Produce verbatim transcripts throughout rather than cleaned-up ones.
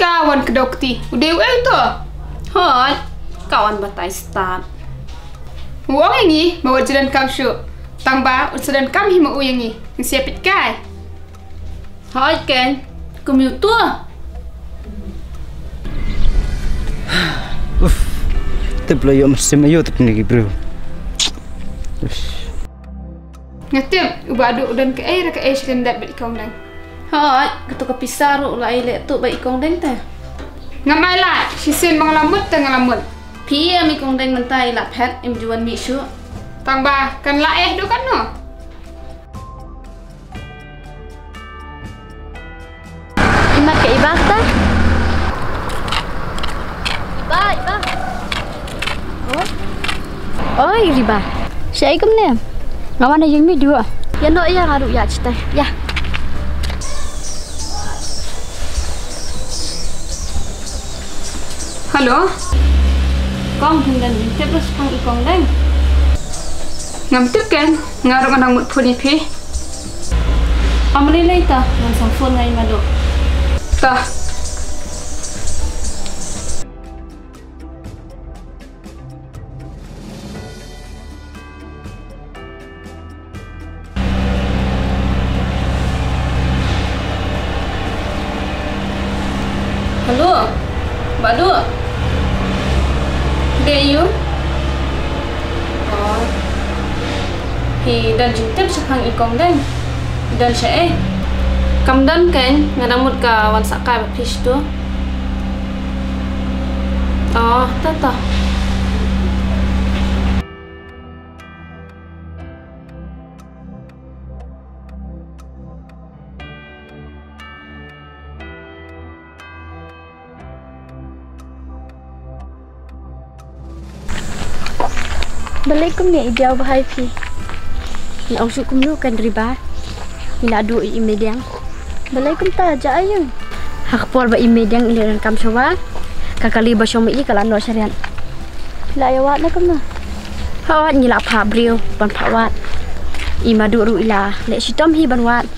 Ta wan kdew kti. U dei uei uto? Hooid, ka wan batai stad. U ong ïa ngi ba wat ju donkam shuh. Tang ba un sa donkam hi ma u ïa ngi. Ngi sa ïa peit kai. Hooid keiñ, kumno uto? Uff. Tip la ïoh mynsiem aïu te kine ki briew. Uff. Nga tip u Bah Duh u don kaei re kaei shisien bad i Kong Deng. Hooid, kato ka pisa ruh la ai leh tuh bad i Kong Deng te. Ngam ai lad, shisien ba nga la mut te nga la mut. Phi ïa i Kong Deng mynta i la phet, im ju wan mih shuh. Tang ba kan la eh duh katno. Imat ka i Bah ta. I Bah, i Bah. Oh. Oi, Riba. Shaei kumne? Nga wan na ïing mih duh. Ïa noh ïa nga ruh ïa chitai. Ïa. Hello. Kong, phin don jingtip ruh shaphang i Kong Deng? Ngam tip keiñ, nga ruh nga dang mut phone ïa phi. Ym lei lei ta, ngan sa phone nga ïa i Maduh. Ta. Hello, Bah Duh. Dei ïa u? Oh. Phi don jingtip shaphang i Kong Deng? Don shaei? Kam don keiñ, nga dang mut ka wan sah kai bad phi shatu. Oh, ta ta. Balei kumne i diaw bha ïa phi? Nga ong shuh kumno kan Riba. I la duh i Mediang. Balei kumta ja aïu? Ha ka por ba i Mediang i leit donkam shuwa, ka kali ba shong ma i ka la noh shariat. La ïa wad na kumno? Hooid ngi la phah briew ban phah wad. I Maduh ruh i la leh shitom hi ban wad.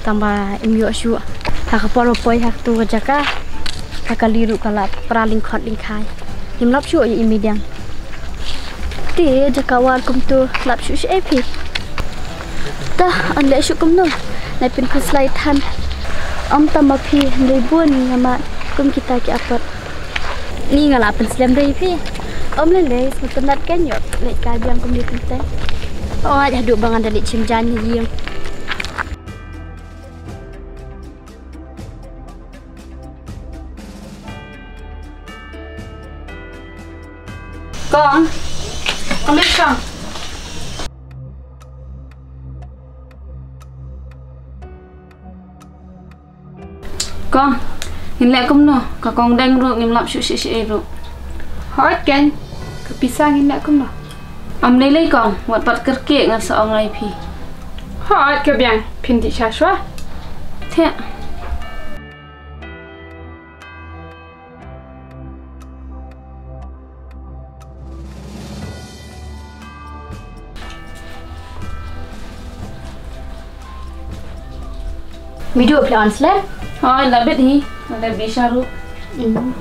Tang ba im ïoh shuh. Ha ka por ba poi ha katu ka jaka, ka kali ruh ka la pra lyngkhot lyngkhai. Ngim lap shuh ïa i Mediang. Te jaka wad kumtu lap shuh shaei phi? Ta, yn leh shuh kumno? Nai pyn khuslai than. Ym tang ma phi, hynrei bun ngi nga mad kum kita ki apot. Ni nga la pynslem dei phi. Ym lei lei, sngewtynnat kein ïoh leit kai biang kumne kumtei. Hooid, haduh ba ngan da leit shim jaiñ ha ïing. Kong. Kong, leit kong. Kong, ngin leh kumno? Ka Kong Deng ruh ngim lap shuh shaei shaei ruh. Hooid keiñ, ka pisa ngin leh kumno? Ym lei lei Kong, wat pat kyrkieh ngan sa ong ïa phi. Hooid ka biang, phin dih sha shuwa. Te. Midu phi la wan slem? Hooid, la bit hi. La bit sha ruh. Hmm.